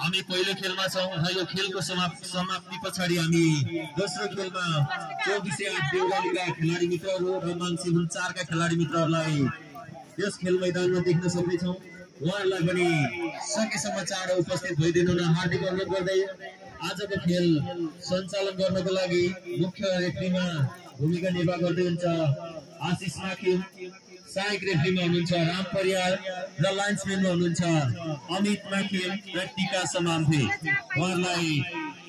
हामी पहिलो खेलमा छौं र यो खेलको समाप्ति पछाडि हामी दोस्रो खेलमा 24/8 देउरालीका खेलाडी मित्रहरू र मानसिंह 4 का खेलाडी मित्रहरूलाई यस खेल मैदानमा देख्न सक्नेछौं। उहाँहरूलाई पनि सकेसम्म चाँडो उपस्थित भइदिनु हुन हार्दिक अनुरोध गर्दै आजको खेल सञ्चालन गर्नको लागि मुख्य रेफ्रीमा भूमिका निर्वाह गर्दै हुन्छ आशिष माकिम, सहायक रेफ्रीमा हुनुहुन्छ राम परियार र लाइन्सम्यानमा हुनुहुन्छ अमित माकिम र टीका समाम्फे। उहाँहरूलाई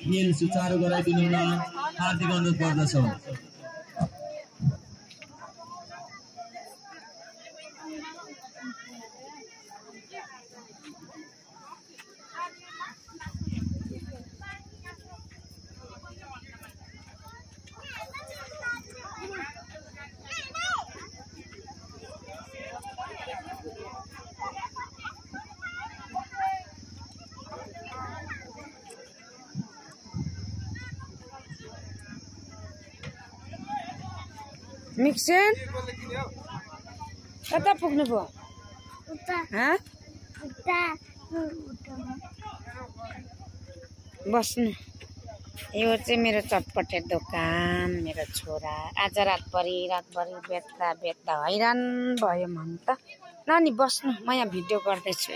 खेल सुचारू गराइदिनु हुन हार्दिक अनुरोध गर्दछौं। मिक्सन कता पुग्नु भयो? बस्नु। यो चाहिँ मेरो चटपटे दोकान। मेरो छोरा आज रातभरि बेच्दा हैरान भयो मन त। नानी बस्नु, म यहाँ भिडियो गर्दैछु।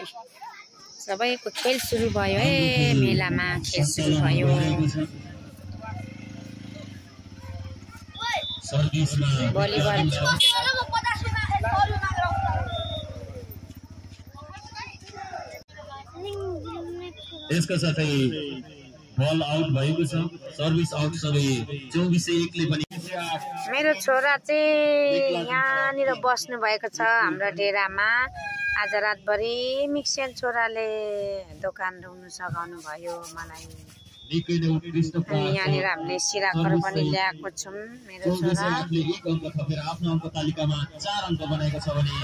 सबैको खेल सुरु भयो है, मेलामा खेल सुरु भयो। भलिबल यसका साथै बल आउट भएको छ, सर्भिस आउट सबै 24/1 ले पनि। मेरो छोरा चाहिँ यहाँनिर बस्नु भएको छ हाम्रो डेरामा। आज रातभरि मिक्सन छोराले दोकान ढुङ्नु सघाउनु भयो मलाई। यहाँनिर हामीले सिराकहरू पनि ल्याएको छौँ। मेरो छोरा आफ्नो अङ्क तालिकामा 4 अङ्क बनाएको छ भने